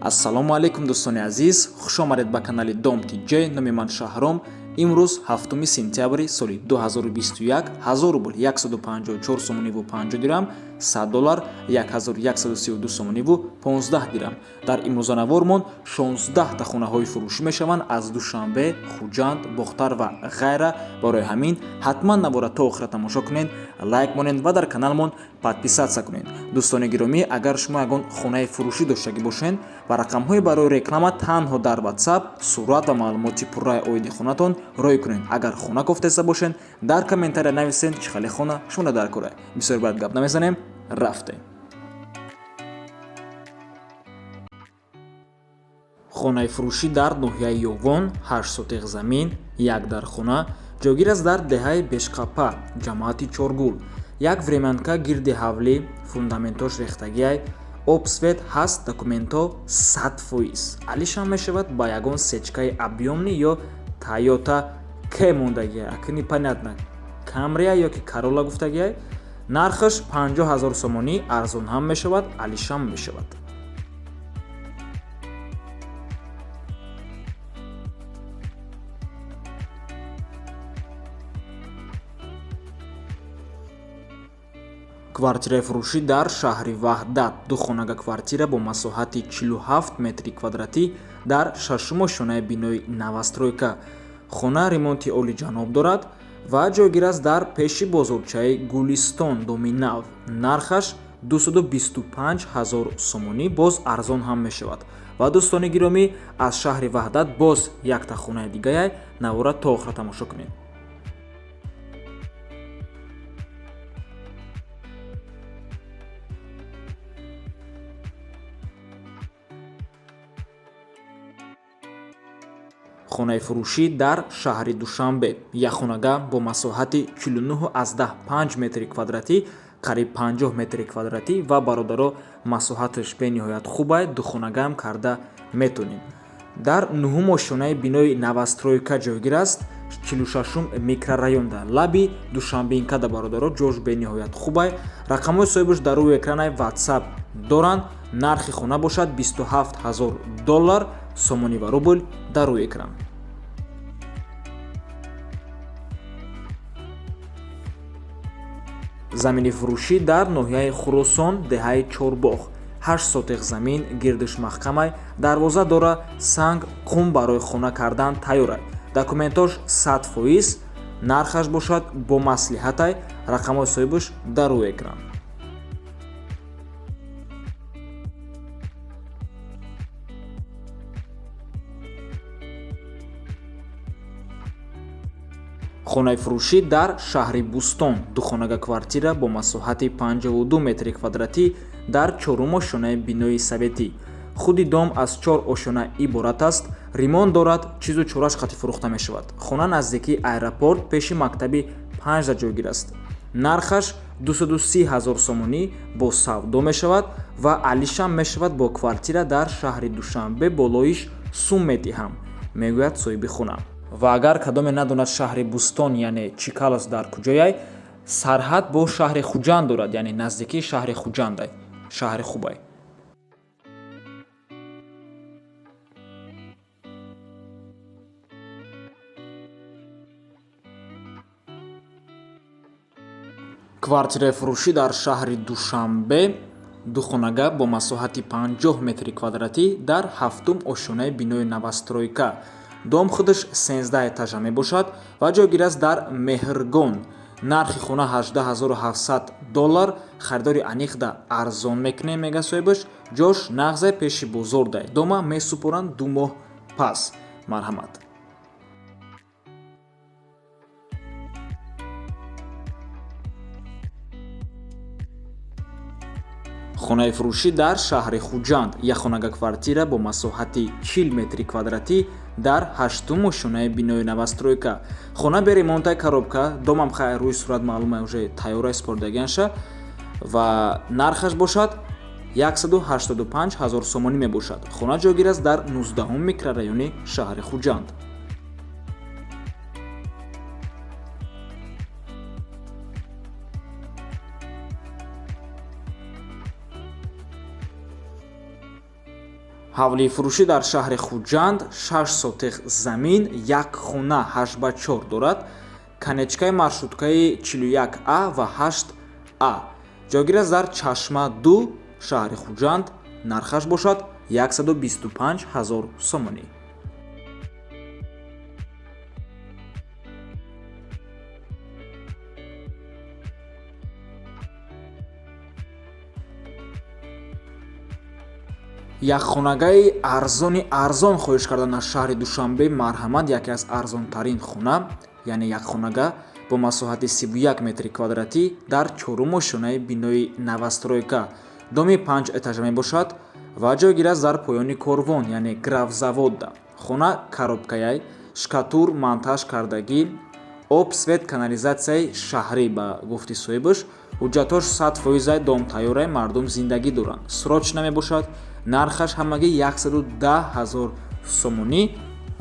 Ассалому алайкум, дӯстони азиз, хуш омадед ба канали Дом ТЖ. Номи ман Шаҳром. Имрӯз 7 сентябри соли 2021, 1000 рубл 154 сомониву 50 дирам, 100 доллар 1132 сомониву 15 дирам. Дар имрӯзанавормон 16 та хонаҳои фурӯшӣ мешаванд аз Душанбе, Хуҷанд, Бохтар ва ғайра. Барои ҳамин ҳатман навора то охира тамошо кунед, лайк монед ва дар каналмон подписаться кунед. Дӯстони гиромӣ, агар шумо ягон хонаи фурӯшӣ доштагӣ бошед, ба рақамҳои барои реклама танҳо дар WhatsApp сурат ва маълумоти пурраи оиди хонатон рой кунед. Агар хона кофтеста бошед, дар комментария нависед, чӣ хеле хона шумо дар кора. Бисёр баъд гап намезанем, рафтем. Хонаи фурӯшӣ дар ноҳияи Ёвон, 8 сотиқ замин, як дархона, ҷойгир аст дар деҳаи Бешқапа, ҷамоати Чоргул. Як времянка гирди ҳавлӣ, фундаментош рехтагиай, об, свет ҳаст, документҳо 100%. Алишам мешавад ба ягон сечкаи объёмный ё Тойота к мондагиай, акни понятно, Камрия ё ки Карола гуфтагиай. Нархаш 50 ҳазор сомонӣ, арзон ҳам мешавад, алишам мешавад. Квартираи фурӯшӣ дар шаҳри Ваҳдат, ду хонага квартира бо масоҳати 47 метри квадратӣ дар шашум ошёнаи бинои новостройка. Хона ремонти олиҷаноб дорад ва ҷойгир аст дар пеши бозорчаи Гулистон, доми нав. Нархаш 225 ҳазор сомонӣ, боз арзон ҳам мешавад. Ва дӯстони гиромӣ, аз шаҳри Ваҳдат боз якта хонаи дигаяй, навора то охира тамошо кунед. Хонаи фурӯшӣ дар шаҳри Душанбе, якхонага бо масоҳати 49,5 метри квадратӣ, қариб 50 метри квадратӣ. Ва бародаро, масоҳаташ бениҳоят хубай, духонагаам карда метонем. Дар нуҳум ошёнаи бинои новостройка ҷойгир аст, 46-ум микрорайонда, лаби Душанбинкада. Бародаро, ҷош бениҳоят хубай. Рақамҳои соҳибаш дар рӯи экранаи, WhatsApp доранд. Нархи хона бошад 27 ҳазор доллар, сомонӣ ва рубл дар рӯи экран. Замини фурӯшӣ дар ноҳияи Хуросон, деҳаи Чорбоғ, 8 сотиқ замин, гирдиш маҳкамай, дарвоза дора, санг, қум барои хона кардан тайёрай, документош 100%. Нархаш бошад бо маслиҳатай. Рақамҳои соҳибаш дар рӯи экран. Хонаи фурӯшӣ дар шаҳри Бӯстон, духонага квартира бо масоҳати 52 метри квадратӣ дар чорум ошёнаи бинои советӣ. Худи дом аз чор ошёна иборат аст, ремонт дорад, чизу чораш қати фурӯхта мешавад. Хона наздикии аэропорт, пеши мактаби панҷда ҷойгир аст. Нархаш 230 ҳазор сомонӣ, бо савдо мешавад ва алишам мешавад бо квартира дар шаҳри Душанбе, болоиш сум медиҳам, мегӯяд соҳиби хона. Ва агар кадоме надонад шаҳри Бӯстон, яъне Чикалос, дар куҷояй, сарҳад бо шаҳри Хуҷанд дорад, яъне наздикии шаҳри Хуҷандай, шаҳри хубай. Квартираи фурӯшӣ дар шаҳри Душанбе, духонага бо масоҳати 50 метри квадратӣ дар ҳафтум ошёнаи бинои новостройка. Дом худаш 13 этажа мебошад ва ҷойгир аст дар Меҳргон. Нархи хона 18 700 доллар, харидори аниқда арзон мекунем, мега соҳибаш. Ҷош нағзе, пеши бозордай. Дома месупоранд 2 моҳ пас. Марҳамат. Хонаи фурӯшӣ дар шаҳри Хуҷанд, якхонага квартира бо масоҳати 40 метри квадратӣ дар ҳаштум ошёнаи бинои новостройка. Хона бе ремонтай, коробка, домам хай рӯи сурат маълума, уже тайёра спордагианша. Ва нархаш бошад 185 ҳазор сомонӣ мебошад. Хона ҷойгир аст дар 19-ум микрорайони шаҳри Хуҷанд. Ҳавлии фурӯшӣ дар шаҳри Хуҷанд, 6 сотих замин, як хона 8 ба 4 дорад. Конечкаи маршруткаи 41А ва 8А. Ҷойгир аст дар Чашма 2, шаҳри Хуҷанд. Нархаш бошад 125 ҳазор сомонӣ. Якхонагаи арзони арзон хоҳиш кардан аз шаҳри Душанбе, марҳамат, яке аз арзонтарин хона, яъне якхонага бо масоҳати 31 метри квадратӣ дар чорум ошёнаи бинои новостройка, доми панҷ этажа мебошад ва ҷойгир аст дар поёни корвон, яъне Графзаводда. Хона коробкаяй, штукатур монтаж кардагӣ, об, свет, канализатсияи шаҳрӣ. Ба гуфти соҳибаш, ҳуҷҷатҳош 100%-ай, дом тайёрай, мардум зиндагӣ доранд. Срочно мебошад. Нархаш ҳамагӣ 110 ҳазор сомонӣ.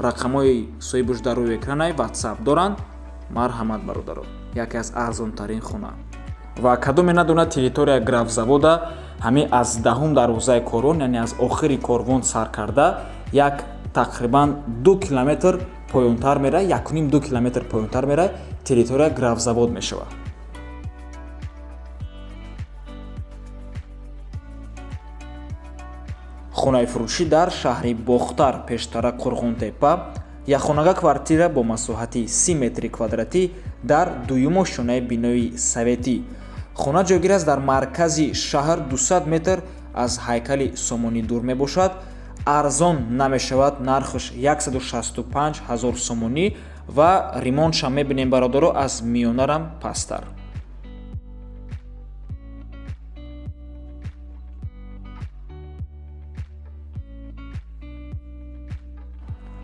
Рақамҳои соҳибаш дар рӯи экранай, Ватсап доранд. Марҳамат, бародаро, яке аз арзонтарин хона. Ва кадоме надонад территорияи Графзавода, ҳамин аз даҳум дарвозаи корвон, яъне аз охири корвон сар карда, як тақрибан 2 километр поёнтар мерай, 1,5-2 километр поёнтар мерай, территория Графзавод мешавад. Хонаи фурӯшӣ дар шаҳри Бохтар, пештара Қурғонтепа, якхонага квартира бо масоҳати 30 метри квадратӣ дар дуюм ошёнаи бинои советӣ. Хона ҷойгир аст дар маркази шаҳр, 200 метр аз ҳайкали Сомонӣ дур мебошад. Арзон намешавад, нархаш 165 ҳазор сомонӣ ва ремонтшам мебинем, бародаро, аз миёнарам пасттар.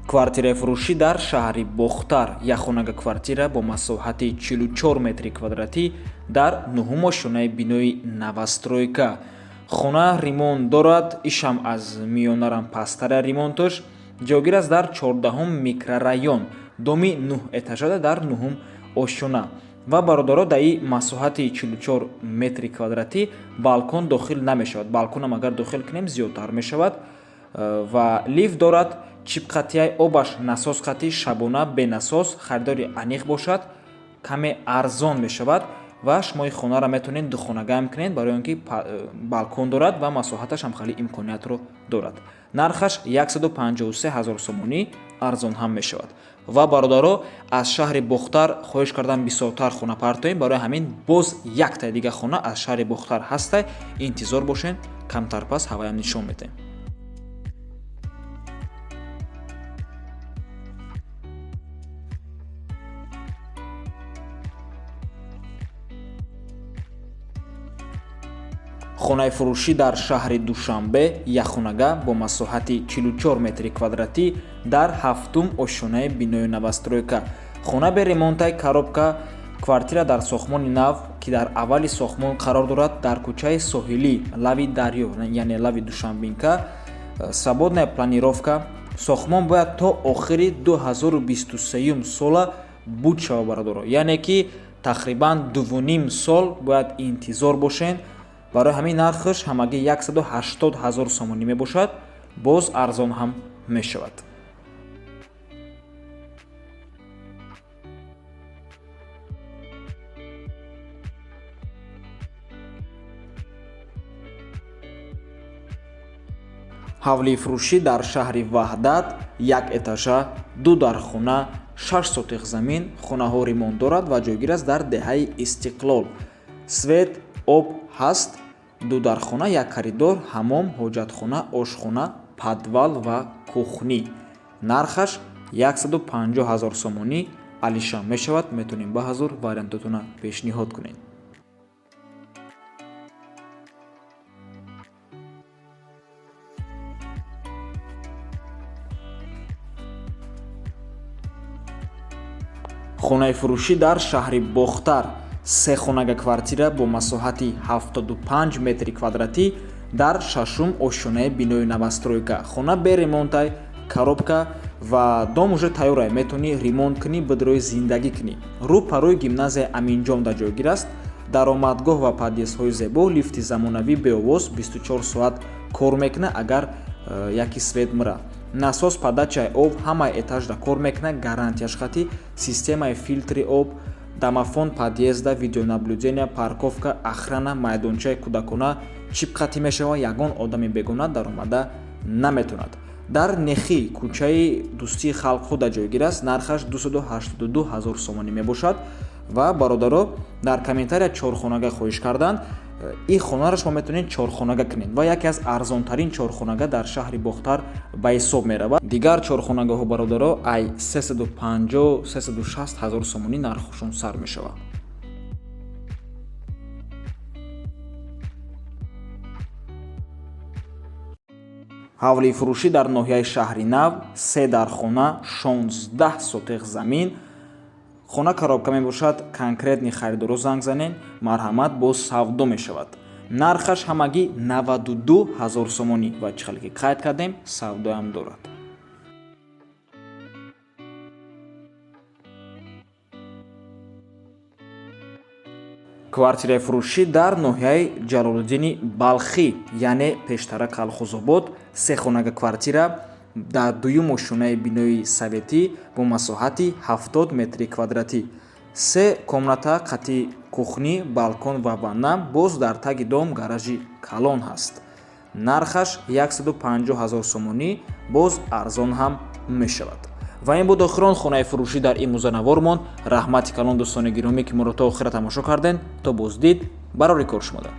Квартираи фурӯшӣ дар шаҳри Бохтар, якхонага квартира бо масоҳати 44 метри квадратӣ дар нуҳум ошёнаи бинои новостройка. Хона ремонт дорад, ишам аз миёнарам пасттара ремонташ. Ҷойгир аст дар 14-ум микрорайон, доми нӯҳ этажада дар нуҳум ошёна. Ва, бародаро, дар ин масоҳати 44 метри квадратӣ балкон дохил намешавад. Балконам агар дохил кунем, зиёдтар мешавад. Ва лифт дорад, чип қатияй, обаш насос қатӣ, шабона бенасос. Харидори аниқ бошад, каме арзон мешавад ва шумо ин хонаро метавонед духонагаам кунед, барои он ки балкон дорад ва масоҳаташ ҳам хеле имкониятро дорад. Нархаш 153 ҳазор сомонӣ, арзон ҳам мешавад. Ва, бародаро, аз шаҳри Бохтар хоҳиш кардам бисёртар хона партоем, барои ҳамин боз яктаи дига хона аз шаҳри Бохтар ҳастай, интизор бошед, камтар пас ҳаваям нишон медиҳем. Хонаи фурӯшӣ дар шаҳри Душанбе, якхонага бо масоҳати 44 метри квадратӣ дар ҳафтум ошёнаи бинои новостройка. Хона бе ремонтай, коробка квартира дар сохтмони нав, ки дар аввали сохтмон қарор дорад, дар кӯчаи соҳилӣ, лави дарё, яъне лави Душанбинка, свободная планировка. Сохтмон бояд то охири 2023 сола буд шавад, бародаро, яъне ки тақрибан 2,5 сол бояд интизор бошед. Барои ҳамин нархаш ҳамагӣ 180 ҳазор сомонӣ мебошад, боз арзон ҳам мешавад. Ҳавлии фурӯшӣ дар шаҳри Ваҳдат, як этажа, ду дархона, 6 сотих замин. Хонаҳо ремонт дорад ва ҷойгир аст дар деҳаи Истиқлол. Свет, об ҳаст, ду дархона, як коридор, ҳамом, ҳоҷатхона, ошхона, подвал ва кухня. Нархаш 150 ҳазор сомонӣ, алиша мешавад, метавонем ба ҳазур вариантотона пешниҳод кунем. Хонаи фурӯшӣ дар шаҳри Бохтар, се хонага квартира бо масоҳати 75 метри квадратӣ дар шашум ошёнаи бинои новостройка. Хона бе ремонтай, коробка ва дом уже тайёрай, метавонӣ ремонт кунӣ, бидрои зиндагӣ кунӣ. Рӯ па рӯи гимназияи Аминҷон дар ҷойгир аст. Даромадгоҳ ва подъездҳои зебо, лифти замонавӣ беовоз 24 соат кор мекунад. Агар Яки свет мира, насос подачаи об ҳамаи этажда кор мекунад, гарантияш хати, системаи филтри об, домофон подъезда, видеонаблюдения, парковка, охрана, майдончаи кӯдакона, чип қатӣ мешавад, ягон одами бегона даромада наметавонад. Дар Нехӣ, кӯчаи Дӯстии халқҳо дар ҷойгир аст. Нархаш 282 ҳазор сомонӣ мебошад. Ва бародаро дар комментария чорхонага хоҳиш карданд. Ин хонаро шумо метавонед чорхонага кунед ва яке аз арзонтарин чорхонага дар шаҳри Бохтар ба ҳисоб меравад. Дигар чорхонагаҳо, бародаро, ай 350, 360 ҳазор сомонӣ нархшон сар мешавад. Ҳавлии фурӯшӣ дар ноҳияи Шаҳри Нав, се дархона, 16 сотех замин. Хона коробка мебошад. Конкретный харидоро занг занед, марҳамат, боз савдо мешавад. Нархаш ҳамагӣ 92 ҳазор сомонӣ ва чӣ хеле ки қайд кардем, савдоям дорад. Квартираи фурӯшӣ дар ноҳияи Ҷалолиддини Балхӣ, яъне пештара Калхозобод, се хонага квартира дар дуюм ошёнаи бинои советӣ бо масоҳати 70 метри квадратӣ, се комната қати кухня, балкон ва ванна. Боз дар таги дом гаражи калон ҳаст. Нархаш 150 ҳазор сомонӣ, боз арзон ҳам мешавад. Ва ин буд охирон хонаи фурӯшӣ дар имрӯза. Раҳмати калон, дӯстони гиромӣ, ки моро то охира тамошо кардем. То боздид, барори кор шумода.